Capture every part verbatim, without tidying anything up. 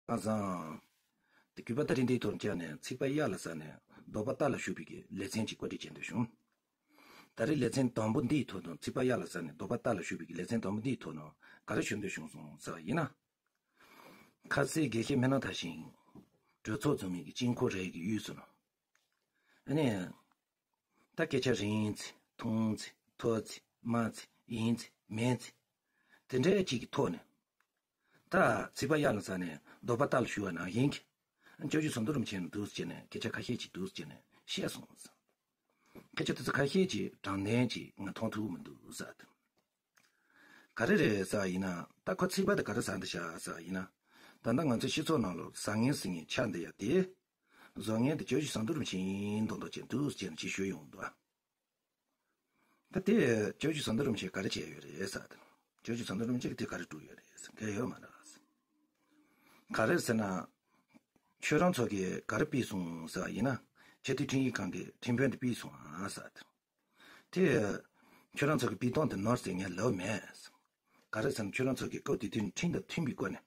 ཨ་བཟང་། དེ་གུས་པ་ད་རིང་འདིའི་ཐོག་བཅར་ནས་ཚིག་པ་གཡའ་ལ་ཟགས་ནས་འདོད་པ་རྟ་ལ་ཞུགས་པའི་གི་ལེ་ཚན་ཅིག་བཀོད་སྒྲིག་བྱེད་འདོད་བྱུང་། ད་རེས་ལེ་ཚན་དང་པོ་འདིའི་ཐོག་ཏུ་ཚིག་པ་གཡའ་ལ་ཟགས་ནས་འདོད་པ་རྟ་ལ་ཞུགས་པའི་གི་ལེ་ཚན་དང་པོ་འདིའི་ཐོག་ནས་ག་རེ་ཞུ་འདོད་བྱུང་སོང་ཟེར་བ་ཡིན་ན། ཁ་སང་དགེ་བཤེས་སྨན་སྣ་དར་ཞིང་གྲོས་ཚོགས་འཛོམས་མི་གི་དཀྱིལ་འཁོར་རེ་གི་དབུས་སུ་ནོ། ཨ་ནི། ད་སྐད་ཆ་རིང་ཚེ་ཐུང་ཚེ་མཐོ་ཚེ་དམའ་ཚེ་ཡིན་ཚེ་མིན་ཚེ། དེ་འདྲའི་གཅིག་གི་ཐོག་ནས། ད་ཚིག་པ་གཡའ་ལ་ཟགས་ནས་འདོད་པ་རྟ་ལ་ཞུགས་པ་ནང་བཞིན་གྱི། སྐྱབས་རྗེ་ཟམ་གདོང་རིན་པོ་ཆེ་ནས་འདུག་ཟེར་ནས་སྐད་ཆ་ཁ་ཤས་ཅིག་འདུག་ཟེར་ནས་བཤད་སོང་ཟེར། སྐད་ཆ་དེ་ཚོ་ཁ་ཤས་ཅིག་དྲང་བདེན་ཅིག་ང་མཐོང་ཐུབ་མི་འདུག་ཟེར། ག་རེ་རེད་ཟེར་བ་ཡིན་ན། ད་ཁོ་ཚིག་པ་དེ་ག་རེ་ཟེར་འདི་ཤག་ཟེར་བ་ཡིན་ན། ད་ལྟ་ང་ཚོའི་སྤྱི་ཚོགས་ནང་ལ་བཟང་ངན་ཟེར་མཁན་ཆགས་འདི་ཡ་དེ། བཟོ་མཁན་དེ་སྐྱབས་རྗེ་ཟམ་གདོང་རིན་པོ་ཆེ་ཡིན་མདོག་མདོག་བྱས་འདུག་ཟེར་ནས་ཅིག་ཞུས་ཡོང་འདུག་ཨ། ད་དེ་སྐྱབས་རྗེ་ཟམ་གདོང་རིན་པོ་ཆེས་ག་རེ་བྱས་ཡོད་རེད་ཟེར་དང་། སྐྱབས་རྗེ་ཟམ་གདོང་རིན་པོ་ཆེ་གིས་དེ་ག་རེ་བསྒྲུབས་ཡོད་རེད་ཟེར་གལ་ཡོད་མ་རེད་ཟེར། ག་རེ་ཟེར་ན། ཁྱོད་རང་ཚོ་གིས་ག་རེ་ཕུལ་སོང་ཟེར་བ་ཡིན་ན། ཆེས་མཐོའི་ཁྲིམས་ཡིག་ཁང་གི་ཁྲིམས་དཔོན་དེ་ཕུལ་སོང་ཨ་ཟེར་དང་། དེ། ཁྱོད་རང་ཚོ་གིས་ཕུལ་སྟངས་དེ་ནོར་ཟེར་ངས་ལབ་མེད། ག་རེ་ཟེར་ན་ཁྱོད་རང་ཚོ་གིས་སྐབས་དེ་དུས་ཁྲིམས་དང་མཐུན་པའི་སྒོ་ནས།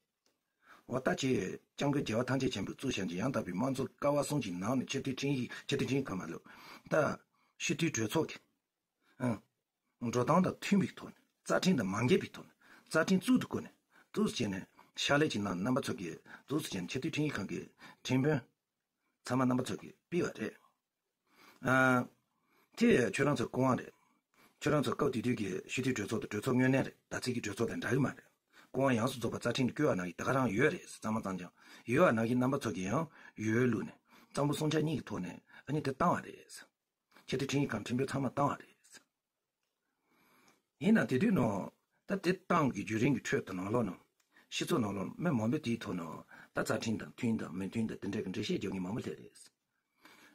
འོ་ད་ཅི། སྐྱབས་མགོན་རྒྱལ་བ་ཐམས་ཅད་མཁྱེན་པས་གཙུག་ཞིང་ཆེན་ཡང་དག་པའི་དམངས་གཙོ་ཀ་བ་གསུམ་གྱི་ནང་ནས་ཆེས་མཐོའི་ཁྲིམས་ཡིག་ཆེས་མཐོའི་ཁྲིམས་ཁང་མ་ལོ། ད། སྤྱི་འཐུས་གྲོས་ཚོགས་ཀྱི། ཨང་། འགྲོ་སྟངས་དང་མཐུན་པའི་ཐོག་ནས་རྩ་ཁྲིམས་དང་མ་འགལ་བའི་ཐོག་ནས་རྩ་ཁྲིམས་གཙུག་ཏུ་བཀུར་ནས་འདུག་ཟེར་ནས་ཕྱག་ལས་ཅིག་གནང་རྣམ་པ་ཚོ་གིས་འདུག་ཟེར་ནས་ཆེས་མཐོའི་ཁྲིམས་ཡིག་ཁང་གི་ཁྲིམས་དཔོན། ཚང་མ་རྣམ་པ་ཚོ་གིས་ཕུལ་བ་རེད། ཨ། དེ་ཁྱོད་རང་ཚོའི་སྐུ་དབང་རེད། ཁྱོད་རང་ཚོ་སྐབས་དེ་དུས་ཀྱི་སྤྱི་འཐུས་གྲོས་ཚོགས་དང་གྲོས་ཚོགས་དངོས་གནས་རེད། ད་ཚིག་གི་གྲོས་ཚོགས་དང་འདྲ་གི་མ་རེད། སྐུ་དབང་ཡོངས་སུ་རྫོགས་པ་རྩ་ཁྲིམས་ནས་བཀོད་པ་ནང་བཞིན་ད་ག་རང་ཡོད་རེད་གཙང་མ་གཙང་རྐྱང་ཡོད་པ་ནང་བཞིན་རྣམ་པ་ཚོ་གིས་ཡང་ཡོད་ལུགས་ནས་གཙང་པོ་སྲུང་བྱ་གཉིས་ཀྱི་ཐོག་ནས་ཨ་ནི་དེ་བཏང་བ་རེད། ཆེས་མཐོའི་ཁྲིམས་ཡིག་ཁང་ཁྲིམས་དཔོན་ཚང་མ་བཏང་བ་རེད། ཡིན་ན་དེ་དུས་ནང་ད་དེ་བཏང་གི་བརྒྱུད་རིམ་གྱི་ཁྲོད་དུ་ནང་ལོགས་ནང་སྤྱི་ཚོགས་ནང་ལོགས་མི་མང་པོས་དེའི་ཐོག་ནང་ད་རྩ་ཁྲིམས་དང་མཐུན་དང་མི་མཐུན་དང་དེ་འདྲ་གི་འགྲེལ་བཤད་རྒྱག་མཁན་མང་པོ་སླེབས་རེད།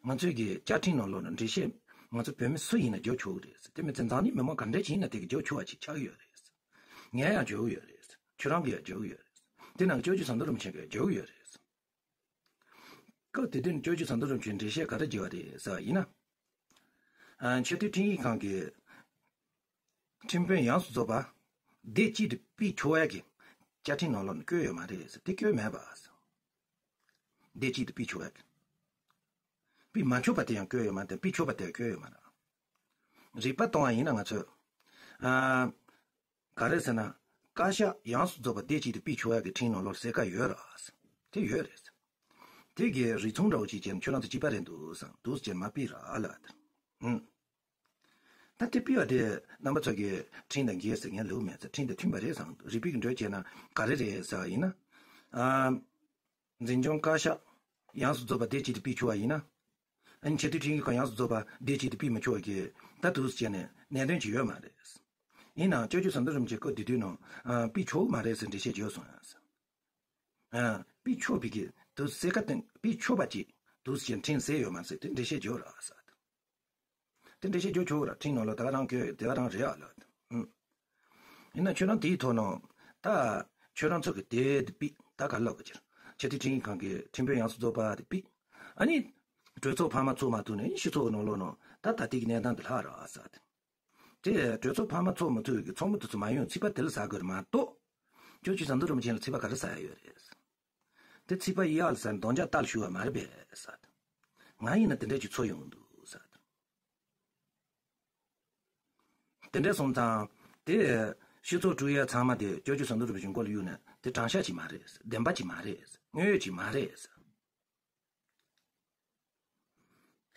ང་ཚོའི་གི་བཅའ་ཁྲིམས་ནང་ལོགས་ནང་འགྲེལ་བཤད་ང་ཚོ་བོད་མི་སུ་ཡིན་ན་རྒྱག་ཆོག་གི་རེད། དེ་མི་ཚེ་འཛམ་གླིང་མི་མང་ག་འདྲ་ཅིག་ཡིན་ན་དེ་གི་རྒྱག་ཆོག་པ་ཅིག་ཆགས་ཀྱི་ཡོད་རེད། ངས་ཡང་རྒྱག་གི་ཡོད་རེད། ཁྱོད་རང་གིས་ཡང་རྒྱག་གི་ཡོད་རེད། དེ་ནང་སྐྱབས་རྗེ་ཟམ་གདོང་རིན་པོ་ཆེ་གིས་རྒྱག་གི་ཡོད་རེད། སྐབས་དེ་དུས་སྐྱབས་རྗེ་ཟམ་གདོང་རིན་པོ་ཆེས་འགྲེལ་བཤད་ག་རེ་བརྒྱབ་པ་རེད་ཟེར་བ་ཡིན་ན། ཨ། ཆེས་མཐོའི་ཁྲིམས་ཡིག་ཁང་གི་ཁྲིམས་དཔོན་ཡོངས་སུ་རྫོགས་པ་སྡེ་གཅིག་ཏུ་ཕུད་ཆོག་ཡ་གི་བཅའ་ཁྲིམས་ནང་ལོགས་ནས་བཀོད་ཡོད་མ་རེད་ཟེར། དེ་བཀོད་མེད་པ་ཟེར། སྡེ་གཅིག་ཏུ་ཕུད་ཆོག་ཡ་གི། ཕུད་མ་ཆོག་པ་དེ་ཡང་བཀོད་ཡོད་མ་རེད། ཕུད་ཆོག་པ་དེ་ཡང་བཀོད་ཡོད་མ་རེད། རིགས་པ་གཏོང་བ་ཡིན་ན་ང་ཚོས། ཨ། ག་རེ་ཟེར་ན། བཀའ་ཤག་ཡོངས་སུ་རྫོགས་པ་སྡེ་གཅིག་ཏུ་ཕུད་ཆོག་ཡ་གི་ཁྲིམས་ནང་ལོགས་གསལ་ཁ་ཡོད་རེད། དེ་ཡོད་རེད། དེ་གི་རིགས་མཚུངས་འདྲ་བོ་ཅིག་བྱས་ན་ཁྱོད་རང་ཚོ་གཅིག་པ་རེད་འདུག་བསམ་འདུག་ཟེར་མ་ཕུད་ར་ལ་དེ། ཨུམ། ད་དེ་ཕུད་པ་དེ་རྣམ་པ་ཚོ་གི་ཁྲིམས་དང་འགལ་ཟེར་མཁན་ལོས་མེད་ཟེར། ཁྲིམས་དང་མཐུན་པ་རེད་བསམ་འདུག་རིགས་པའི་གི་འགྲོས་བྱས་ན་ག་རེ་རེད་ཟེར་བ་ཡིན་ན། ཨ། འཛིན་སྐྱོང་བཀའ་ཤག་ཡོངས་སུ་རྫོགས་པ་སྡེ་གཅིག་ཏུ་ཕུད་ཆོག་པ་ཡིན་ན། ཨ་ནི་ཆེས་མཐོའི་ཁྲིམས་ཡིག་ཁང་ཡོངས་སུ་རྫོགས་པ་སྡེ་གཅིག་ཏུ་ཕུད་མི་ཆོག་པ་གི་ད་འདུག་སེ་བྱས་ནས་གནད་དོན་ཅིག་ཡོད་མ་རེད། ཡིན་ནའང་སྐྱབས་རྗེ་ཟམ་གདོང་རིན་པོ་ཆེ་སྐབས་དེ་དུས་ནང་ཨ་ཕུད་ཆོག་མ་རེད་ཟེར་འགྲེལ་བཤད་བརྗོད་སོང་ཡང་ཟེར། ཨ་ཕུད་ཆོག་པའི་གི་འདུག་སེ་ག་དེ་ཕུད་ཆོག་པ་ཅིག་འདུག་སེ་བྱས་ཁྲིམས་གསལ་ཡོད་མ་རེད་ཟེར་དེ་འགྲེལ་བཤད་བརྗོད་ར་ཟེར། དེ་འགྲེལ་བཤད་རྒྱག་ཆོག་ར། ཁྲིམས་ནང་ལ་ད་ག་རང་གི་དེ་ག་རང་རེད་ཨ་ལ། ཨུམ། ཡིན་ན་ཁྱོད་རང་དེའི་ཐོག་ནང་ད་ཁྱོད་རང་ཚོ་གི་དེ་དེ་པི་ད་ག་ལབ་གི་ཅིར་ཆེས་མཐོའི་ཁྲིམས་ཁང་གི་ཁྲིམས་དཔོན་ཡོངས་སུ་རྫོགས་པ་དེ་པི། ཨ་ནི་གྲོས་ཚོགས་འཕར་མ་ཚོགས་མ་ཐུབ་ནས་སྤྱི་ཚོགས་ནང་ལོགས་ནང་ད་ད་ལྟའི་གི་གནས་སྟངས་དེ་ལྷག་ར་ཨ་ས་དེ། དེ་གྲོས་ཚོགས་འཕར་མ་ཚོགས་མ་ཐུབ་གི་ཚོགས་མི་དེ་ཚོ་མ་ཡོང་ཚིག་པ་དེ་ལ་ཟ་དགོས་རེད་མ་གཏོགས། སྐྱབས་རྗེ་ཟམ་གདོང་རིན་པོ་ཆེ་ལ་ཚིག་པ་ག་རེ་ཟ་ཡ་ཡོད་རེད། དེ་ཚིག་པ་ཡག་ལ་ཟ་ནས་གདོང་ལྕག་རྟ་ལ་ཞུ་བ་མ་རེད་པས་ཟེར། ང་ཡིན་ན་དེ་འདྲ་ཅིག་ཚོར་ཡོང་འདུག་ཟེར། དེ་འདྲ་སོང་ཙང་དེ་སྤྱི་ཚོགས་དཀྲུག་ཡ་ཚང་མ་དེ་སྐྱབས་རྗེ་ཟམ་གདོང་རིན་པོ་ཆེའི་མགོ་ལ་གཡུགས་ནས་དེ་དྲང་བཞག་ཅིག་མ་རེད། བདེན་པ་ཅིག་མ་རེད། དངོས་ཡོད་ཅིག་མ་རེད།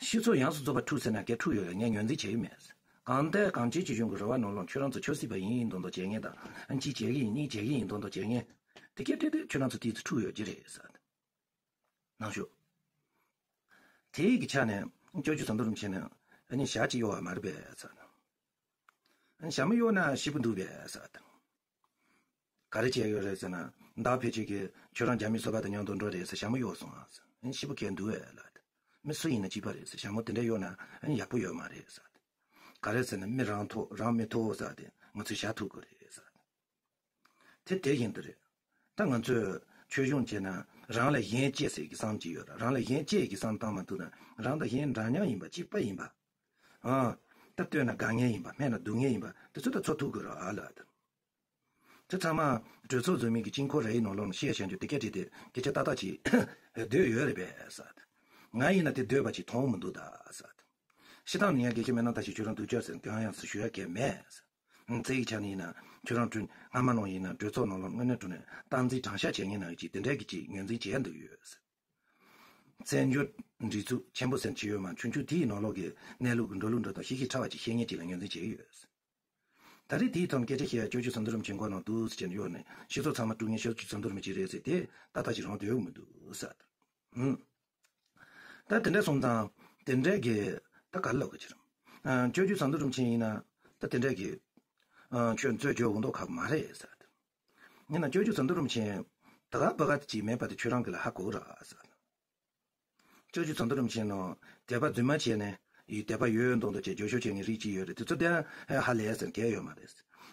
སྤྱི་ཚོགས་ཡོངས་སུ་རྫོགས་པ་འཁྲུག་ཟེར་ན་ག་འཁྲུག་ཡོད་ཡ་ངས་ངོས་འཛིན་བྱེད་ཀྱི་མེད། གང་ལྟར་གངས་ཅན་སྐྱིད་གཤོངས་ཀྱི་ར་བ་ནང་ལོགས་ཁྱོད་རང་ཚོ་ཆབ་སྲིད་པ་ཡིན་ཡིན་མདོག་མདོག་བྱེད་མཁན་དང་གཅིག་བྱེད་ཀྱི་ཡིན་གཉིས་བྱེད་ཀྱི་ཡིན་མདོག་མདོག་བྱེད་མཁན་དེ་ག་འདྲ་འདྲ་ཁྱོད་རང་ཚོ་དེ་ཚོ་འཁྲུག་ཡོད་ཀྱི་རེད་ཟེར། ནང་ཞུ། དེའི་གི་ཆ་ནས་སྐྱབས་རྗེ་ཟམ་གདོང་རིན་པོ་ཆེ་ནས་ཨ་ནི་ཞྭ་གཅིག་གཡོག་པ་མ་རེད་པས་ཟེར། ཨ་ནི་ཞྭ་མོ་གཡོག་ན་སྐྱིད་པོ་འདུག་པས་ཟེར། ག་རེ་བྱས་ཡོད་རེད་ཟེར་ན་ཟླ་ཕལ་ཆེར་གྱི་ཁྱོད་རང་རྒྱ་མིའི་སོ་པ་དང་མཉམ་དུ་འགྲོ་རེད་ཟེར་ཞྭ་མོ་གཡོག་སོང་ཨ་ཟེར། ཨ་ནི་སྐྱིད་པོ་གས་འདུག་པས་ལ། མི་སུ་ཡིན་ན་གཅིག་པ་རེད་ཟེར། ཞྭ་མོ་དེ་འདྲ་གཡོག་ན་ཨ་ནི་ཡག་པོ་ཡོད་མ་རེད་ཟེར། ག་རེ་ཟེར་ན་མི་རང་ཐོག་རང་མི་ཐོག་ཟེར་ཏེ་ང་ཚོས་ཞྭ་ཐུག་དགོས་རེད་ཟེར། དེ་དེ་བཞིན་དུ་རེད། ད་ང་ཚོས་ཆོས་སྐྱོང་བྱས་ན་རང་ལ་གཞན་གཅེས་ཟེར་གྱི་བསམ་གྱི་ཡོད་ར། རང་ལ་གཞན་གཅེས་ཀྱི་བསམ་བཏང་མ་ཐུབ་ན་རང་དང་གཞན་འདྲ་མཉམ་ཡིན་པ་གཅིག་པ་ཡིན་པ། ཨ། ད་བསྟོད་ན་དགའ་མཁན་ཡིན་པ་སྨད་ན་སྡུག་མཁན་ཡིན་པ་དེ་ཚོ་ད་ཚོར་ཐུབ་དགོས་ར་ཨ་ལ་ད། དེ་ཚང་མ་གྲོས་ཚོགས་འཛུལ་མི་གི་དཀྱིལ་འཁོར་རེ་ཡི་ནང་ལོགས་ནས་བཤད་བྱ་རྒྱུ་དེ་སྐད་ཆ་དེ་སྐད་ཆ་ཏག་ཏག་ཅིག་སྡོད་ཡོད་རེད་པས་ཟེར། ང་ཡིན་ན་དེ་སྡོད་པ་ཅིག་མཐོང་མི་འདུག་ད་ཟེར། སྤྱིར་བཏང་ནས་ཡང་དགེ་བཤེས་མི་སྣང་མཐའ་ཞིག་ཁྱོད་རང་སྡུག་ཅག་ཟེར་གང་ཡང་ཞུ་ཡ་གལ་མེད་ཟེར། ཚེ་ཡི་ཆ་ནས་ཡིན་ན་ཁྱོད་རང་སྔ་མ་ནང་ཡིན་ན་གྲོས་ཚོགས་ནང་ལོགས་དངོས་གནས་དྲང་གནས་སྟངས་འཛིན་དྲང་བཞག་བྱེད་མཁན་ནང་ཡོད་ཅིག་དེ་འདྲའི་གི་ཅིག་ངོས་འཛིན་བྱས་འདུག་ཡོད་ཟེར། བཙན་བྱོལ་སྒྲིག་འཛུགས་ཆེན་པོ་ཟེར་བྱས་ཡོད་མ་ཆུང་ཆུང་དེའི་ནང་ལོགས་ཀྱི་གནས་ལུགས་ཀྱི་འགྲོ་ལུགས་འགྲོ་སྟངས་ཤིག་ཤིག་ཕྲ་བ་ཅིག་ཤེས་མཁན་ཅིག་ལ་ངོས་འཛིན་བྱས་ཡོད། ད་རེས་དེའི་ཐོག་སྐད་ཆ་བཤད་ཡ་སྐྱབས་རྗེ་ཟམ་གདོང་རིན་པོ་ཆེ་མགོ་ནང་འདུག་ཟེར་ནས་ཡོད་ནས་སྤྱི་ཚོགས་ཚང་མ་དཀྲུག་མཁན་སྐྱབས་རྗེ་ཟམ་གདོང་རིན་པོ་ཆེ་རེད་ཟེར་དེ་ཏག་ཏག་ཅིག་རང་དོན་ཡོད་མི་འདུག་ཟེར། ཧུམ། ད་དེ་འདྲ་སོང་ཙང་དེ་འདྲའི་གི་ད་ག་ལབ་གི་ཅི་རུང་། སྐྱབས་རྗེ་ཟམ་གདོང་རིན་པོ་ཆེ་ཡིན་ན་ད་དེ་འདྲའི་གི་ཁྱོད་རྩོད་རྒྱོ་འོང་མདོག་ཁ་པོ་མ་རེད་ཟེར། ཡིན་ན་སྐྱབས་རྗེ་ཟམ་གདོང་རིན་པོ་ཆེ་ད་ག་བ་ག་ཅིག་མེད་པ་དེ་ཁྱོད་རང་གི་ལ་ཧ་གོ་ར་ཟེར། སྐྱབས་རྗེ་ཟམ་གདོང་རིན་པོ་ཆེ་ནང་དད་པ་རྫུན་མ་བྱས་ནས་ཡི་དད་པ་ཡོད་མདོག་མདོག་བྱས་རྒྱབ་སྐྱོར་བྱེད་མཁན་རིགས་གཅིག་ཡོད་རེད། དེ་ཚོ་དེ་ཧ་ལས་ཟེར་གལ་ཡོད་མ་རེད།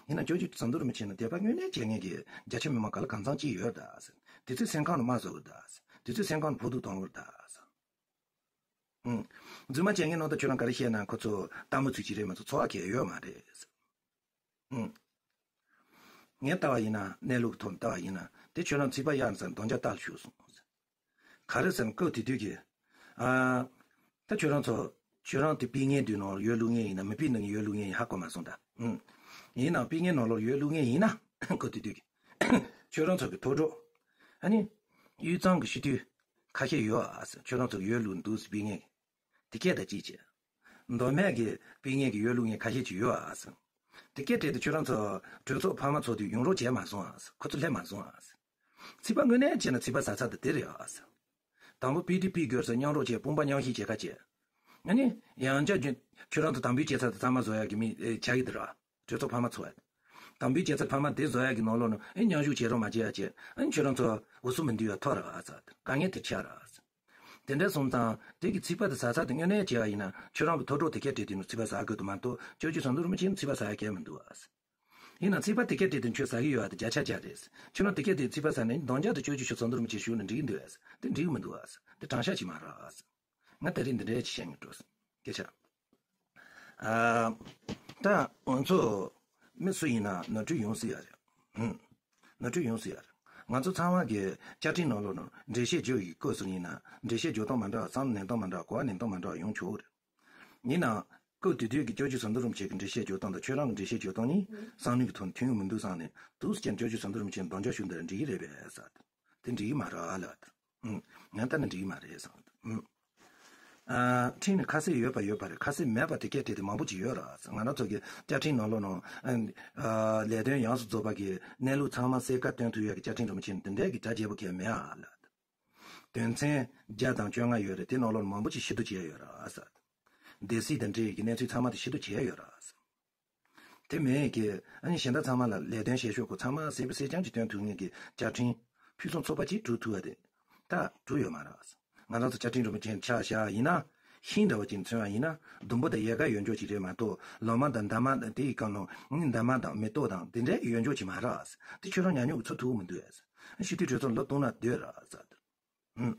ཡིན་ན་སྐྱབས་རྗེ་ཟམ་གདོང་རིན་པོ་ཆེ་ནང་དད་པ་དངོས་གནས་བྱེད་མཁན་གྱི་རྒྱ་ཆེ་མི་མང་ག་ལ་གང་འཚམ་གཅིག་ཡོད་ད་ཟེར། དེ་ཚོའི་སེམས་ཁམས་ལ་དམའ་བཟོ་གི་ད་ཟེར། དེ་ཚོའི་སེམས་ཁམས་ལ་ཕོག་ཐུག་གཏོང་གི་ད་ཟེར། ཨང་། རྫུན་མ་བྱེད་མཁན་ནང་དུ་ཁྱོད་རང་ག་རེ་བཤད་ན་ཁོ་ཚོ་ལྟད་མོ་ཚུལ་གཅིག་རེད་མ་གཏོགས་འཚོ་བ་གལ་ཡོད་མ་རེད་ཟེར། ཨང་། ངས་ལྟ་བ་ཡིན་ན་གནས་ལུགས་ཐོག་ལྟ་བ་ཡིན་ན་དེ་ཁྱོད་རང་ཚིག་པ་གཡར་ནས་ས་འདོན་རྒྱག་ལྟ་ལ་ཞུགས་སོང་། ག་རེ་ཟེར་ན་སྐབས་དེ་དུས་ཀྱི། ཨ། ད་ཁྱོད་རང་ཚོ་ཁྱོད་རང་དེ་ཕུད་མཁན་དུས་ནང་ཡོད་ལུགས་ངེས་ཡིན་ན་མི་ཕུད་ནང་ཡོད་ལུགས་ངེས་ཡིན་ཧ་གོ་མ་སོང་ད། ཨུམ། ཡིན་ནའང་ཕུད་མཁན་ནང་ལོགས་ཡོད་ལུགས་ངེས་ཡིན་ན་སྐབས་དེ་དུས་ཀྱི་ཁྱོད་རང་ཚོ་གི་ཐོག་གྲོགས། ཨ་ནི། དབུས་གཙང་གི་སྤྱི་འཐུས་ཁ་ཤས་ཡོད་ཨ་ཟེར། ཁྱོད་རང་ཚོ་གི་ཡོད་ལུགས་འདུག་ཟེར་ཕུད་མཁན། དེ་སྐད་དང་གཅིག་བྱས། མདོ་སྨད་ཀྱི་ཕུད་མཁན་གྱི་ཡོད་ལུགས་ངེས་ཁ་ཤས་ཅིག་ཡོད་ཨ་ཟེར། དེ་སྐད་དྲིས་ཏེ་ཁྱོད་རང་ཚོ་གྲོས་ཚོགས་འཕར་མ་ཚོགས་དུས་ཡོང་རོགས་བྱས་མ་སོང་ཨ་ཟེར། ཁོ་ཚོ་སླེབས་མ་སོང་ཨ་ཟེར། ཚིག་པ་དངོས་གནས་བྱས་ན་ཚིག་པ་ཟ་ཚར་དེ་དེ་རེད་ཨ་ཟེར། དང་པོ་པི་ཏི་པི་སྒེར་ས་མཉམ་རོགས་བྱས་དཔུང་པ་མཉམ་གཤིབ་བྱེད་ཁ་བྱས། ཨ་ནི། ཡང་བསྐྱར་ཁྱོད་རང་ཚོ་དམ་འབུལ་བྱས་ཚར་དེ་ཚང་མ་བཟོ་ཡག་གི་མི་ཆགས་ཀྱི་འདུག་ར། གྲོས་ཚོགས་འཕར་མ་ཚོགས་ཡ། དམ་འབུལ་བྱས་ཚར་འཕར་མ་དེ་བཟོ་ཡག་གི་ནང་ལོགས་ནས་ཨེ་མཉམ་ཞུགས་བྱེད་རོགས་མ་བྱེད་ཡ་བྱས། ཨ་ནི་ཁྱོད་རང་ཚོ་འུ་སུ་མི་འདུག་ཡ་ཐོ་ར་ཨ་ཚ། དཀའ་ངལ་དེ་ཆགས་ར་ཨ་ཚ། དེ་འདྲ་སོང་ཙང་དེ་གི་ཚིག་པ་དེ་ཟ་ཚ་དེ་དངོས་གནས་བྱས་པ་ཡིན་ན་ཁྱོད་རང་གི་ཐོ་གྲོགས་དེ་སྐད་བྲིས་དུས་ནས་ཚིག་པ་ཟ་དགོས་དུ་མ་གཏོགས་སྐྱབས་རྗེ་ཟམ་གདོང་རིན་པོ་ཆེ་ནས་ཚིག་པ་ཟ་ཡ་གལ་མི་འདུག་ཨ། ཡིན་ན་ཚིག་པ་དེ་སྐད་བྲིས་དུས་ཁྱོད་ཟ་གི་ཡོད་ཨ་དེ་བརྒྱ་ཆ་བརྒྱ་རེད། ཁྱོད་རང་དེ་སྐད་དེ་ཚིག་པ་ཟ་ནས་འདང་རྒྱག་དེ་སྐྱབས་རྗེ་ཟམ་གདོང་རིན་པོ་ཆེ་ཞུགས་ནས་འགྲིག་གི་འདུག་ཨ། དེ་འགྲིག་གི་མི་འདུག་ཨ། དེ་དྲང་བཞག་ཅིག་མ་རེད་ཨ། ང་ད་རེས་འདི་འདྲའི་ཅིག་བཤད་ངེས་འགྲོ། སྐད་ཆ། ཨ། ད་ང་ཚོ་མི་སུ་ཡིན་ན་ནོར་འཁྲུལ་ཡོང་སྲིད་ཡ་རེད། ཧུམ། ནོར་འཁྲུལ་ཡོང་སྲིད་ཡ་རེད། ང་ཚོ་ཚང་མ་གི་བཅའ་ཁྲིམས་ནང་ལོགས་ནང་འགྲེལ་བཤད་བརྗོད་ཡི་སྐབས་སུ་ཡིན་ན་འགྲེལ་བཤད་བརྗོད་སྟངས་མ་འདྲ་བ་བསམ་བློ་ནན་སྟངས་མ་འདྲ་བ་གོ་བ་ནན་སྟངས་མ་འདྲ་བ་ཡོང་ཆོག་གི་རེད། ཡིན་ནའང་སྐབས་དེ་དུས་ཀྱི་སྐྱབས་རྗེ་ཟམ་གདོང་རིན་པོ་ཆེ་གི་འགྲེལ་བཤད་བརྗོད་སྟངས་དང་ཁྱོད་རང་གི་འགྲེལ་བཤད་བརྗོད་སྟངས་གཉིས་བསམ་བློ་གི་ཐོག་ནས་མཐུན་གྱི་མི་འདུག་བསམ་ནས་འདུག་སེ་ཀྱང་སྐྱབས་རྗེ་ཟམ་གདོང་རིན་པོ་ཆེ་ནས་འདང་རྒྱག་ཞུ་འདི་ར་འགྲིག་གི་རེད་པས་ཟེར། དེ་འགྲིག་གི་མ་རེད་ཨ་ལགས། ཨུམ། ང་ལྟར་ན་འགྲིག་གི་མ་རེད་བསམ། ཨུམ། ཨ། ཁྲིམས་ནི་ཁ་གསལ་ཡོད་པ་ཡོད་པ་རེད། ཁ་གསལ་མེད་པ་དེ་སྐད་བྲིས་ཏེ་མང་པོ་ཅིག་ཡོད་ར། ང་རང་ཚོ་གི་བཅའ་ཁྲིམས་ནང་ལོགས་ནང་། ཨ། ལས་དོན་ཡོངས་སུ་རྫོགས་པ་གི་གནས་ལུགས་ཚང་མ་གསལ་ཁ་སྟོན་ཐུབ་ཡག་གི་བཅའ་ཁྲིམས་རིན་པོ་ཆེ་ནི་དེ་འདྲའི་གི་གྲ་རྒྱས་པོ་གང་ཡང་མེད་ཨ་ལགས། དོན་ཚན་བརྒྱ་དང་བཅོ་ལྔ་ཡོད་རེད། དེ་ནང་ལོགས་ནས་མང་པོ་ཅིག་ཕྱིར་བསྡུ་བྱས་ཡོད་ར་ཟེར། སྡེ་སྲིད་དང་འབྲེལ་ཡོད་ཀྱི་གནས་ཚུལ་ཚང་མ་དེ་ཕྱིར་བསྡུ་བྱས་ཡོད་ར་ཟེར། དེ་མིན་གྱི་ཨ་ནི་གཞན་དག་ཚང་མ་ལ་ལས་དོན་བྱེད་ཕྱོགས་ཁོ་ཚང་མ་གསལ་པོ་གསལ་རྐྱང་ཅིག་སྟོན་ཐུབ་མཁན་གྱི་བཅའ་ཁྲིམས་ཕུན་སུམ་ཚོགས་པ་ཅིག་གྲུབ་ཐུབ་པ་དེ་ད་གྲུབ་ཡོད་མ་རེད། ང་རང་ཚོ་བཅའ་ཁྲིམས་རིན་པོ་ཆེ་ཆ་བཞག་ཡིན་ན་ཤིང་འདྲ་བ་ཅིག་མཚོན་པ་ཡིན་ན་ཟླུམ་པོ་དང་ཡལ་ག་ཡོད་འཇོག་ཅིག་རེད་མ་གཏོགས་ལོ་མ་དང་འདབ་མ་དང་དེའི་སྒང་ནང་ནི་འདབ་མ་དང་མེ་ཏོག་དང་དེ་འདྲའི་ཡོད་འཇོག་ཅིག་མ་རེད། དེ་ཁྱོད་རང་ཉམས་མྱོང་གི་ཚོར་ཐུབ་མི་འདུག་ཨེ། སྤྱི་འཐུས་གྲོས་ཚོགས་ལོ་སྟོང་ན་སྡོད་ར་ཟེར། ཨུམ།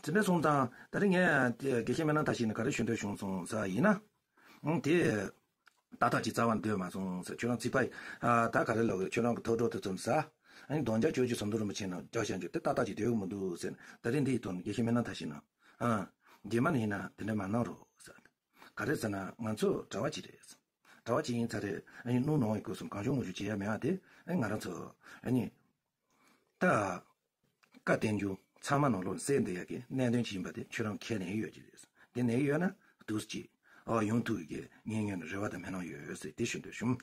དེ་འདྲ་སོང་ཙང་ད་རེས་ངས་དེ་དགེ་བཤེས་མི་སྣང་མཐའ་ཞིག་ནས་ག་རེ་ཞུ་འདོད་བྱུང་སོང་ཟེར་བ་ཡིན་ན། ཨང་། དེ་ཏག་ཏག་ཅིག་རྩ་བ་ནས་སྡོད་མ་སོང་ཟེར། ཁྱོད་རང་ཚིག་པ་ཨ་ད་ག་རེ་ལབ་དགོས། ཁྱོད་རང་གི་ཐོག་གྲོགས་དེ་ཙམ་ཟ། ཨ་ནི་གདོང་རྒྱག་སྐྱོར་རྒྱུ་ཟམ་གདོང་རིན་པོ་ཆེ་ནང་རྒྱག་བཞག་རྒྱུ་དེ་ཏག་ཏག་ཅིག་སྡོད་གི་མི་འདུག་ཟེར་ནས་ད་རེས་འདི་ཡི་ཐོག་ནས་དགེ་བཤེས་མི་སྣང་མཐའ་ཞིག་ནས། ཨང་། རྗེས་མ་ནས་ཡིན་ན་དེ་འདྲ་མ་གནང་རོགས་ཟེར། ག་རེ་ཟེར་ན་ང་ཚོ་གྲྭ་པ་ཅིག་རེད། གྲྭ་པ་ཅིག་ཡིན་ཚར་རེད། ཨ་ནི་སྣུམ་ནང་ཡི་སྐོར་སོང་གང་བྱུང་མང་བྱུང་བྱེད་ཡ་མེད་པ་དེ། ཨ་ནི་ང་རང་ཚོ་ཨ་ནི། ད། བཀའ་བསྟན་འགྱུར་ཚང་མ་ནང་ལོགས་གསལ་འདི་ཡག་གི་གནད་དོན་ཅིག་ཡིན་པ་དེ་ཁྱོད་རང་ཁས་ལེན་ཡོད་ཀྱི་རེད། དེ་ནས་ཡོད་ན་འདུག་ཅིག་ཨོ་ཡོང་ཐུབ་ཀྱི་ངས་ངོས་ནས་རེ་བ་དང་མི་སྣང་ཡོད་ཟེར་དེ་ཞུ་འདོད་བྱུང་།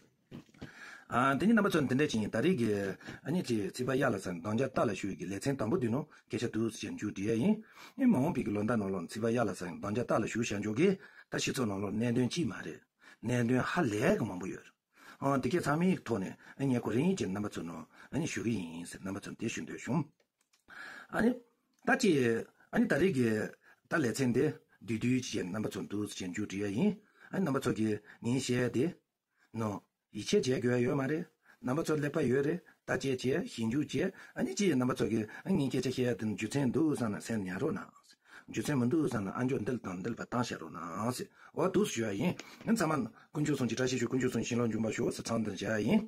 ཨ་དེ་ནི་རྣམ་པ་ཚོ་འདི་འདྲ་ཅིག་ཡིན། ད་རེས་ཀྱི་ཨ་ནི་ཅིག་ཚིག་པ་གཡར་ལ་ཟ་ནས་གདོང་རྒྱག་ལྟ་ལ་ཞུ་ཡི་གི་ལེ་ཚན་དང་པོ་འདི་ནང་སྐད་ཆ་འདུག་ཟེར་འཇུག་འདི་ཡ་ཡིན། ཨ་ནི་མ་འོངས་པའི་གི་ལོ་ཟླ་ནང་ལོགས་ཚིག་པ་གཡར་ལ་ཟ་ནས་གདོང་རྒྱག་ལྟ་ལ་ཞུ་བྱ་འཇོག་གི་ད་སྤྱི་ཚོགས་ནང་ལོགས་གནད་དོན་གཅིག་མ་རེད། གནད་དོན་ཧ་ལས་གི་མང་པོ་ཡོད། ཨང་། དེ་གས་ཚང་མའི་ཐོག་ནས་ཨ་ངས་གོ་རིམ་བྱས་རྣམ་པ་ཚོ་ནང་ཨ་ནི་ཞུ་གི་ཡིན་ཟེར་རྣམ་པ་ཚོར་དེ་ཞུ་འདོད་བྱུང་། ཨ་ནི། ད་ཅི། ཨ་ནི་ད་རེས་ཀྱི་ད་ལེ་ཚན་འདི་བསྡུས་བསྡུས་ཅིག་བྱས་རྣམ་པ་ཚོར་འདུག་ཟེར་མཇུག་སྒྲིལ་ཡ་ཡིན། ཨ་ནི་རྣམ་པ་ཚོ་གིས་ངས་བཤད་ཡ་དེ་ནང་ཡིད་ཆེས་བྱེད་དགོས་ཡ་ཡོད་མ་རེད། རྣམ་པ་ཚོ་ཀླད་པ་ཡོད་རེད། བརྟག་དཔྱད་བྱས་ཞིབ་འཇུག་བྱས། ཨ་ནི་ཅི་ཡིན་རྣམ་པ་ཚོ་གིས་ཨ་ངའི་སྐད་ཆ་བཤད་ཡ་དེ་ནི་རྒྱུ་མཚན་འདུག་བསམ་ན་སེམས་ཉར་རོགས་གནང་། རྒྱུ་མཚན་མི་འདུག་བསམ་ན་ཨ་མཆོག་འདི་ལ་དང་འདི་ལ་བཏང་བཞག་རོགས་གནང་ཟེར། འོ་འདུག་ཞུ་ཡ་ཡིན། ཨ་ཚང་མ་དཀོན་མཆོག་གསུམ་གྱི་བཀྲ་ཤིས་ཤོག་དཀོན་མཆོག་གསུམ་གྱི་བྱིན་རླབས་འབྱུང་བར་ཤོག་ཟེར་ཚང་འདིར་བཞག་ཡ་ཡིན།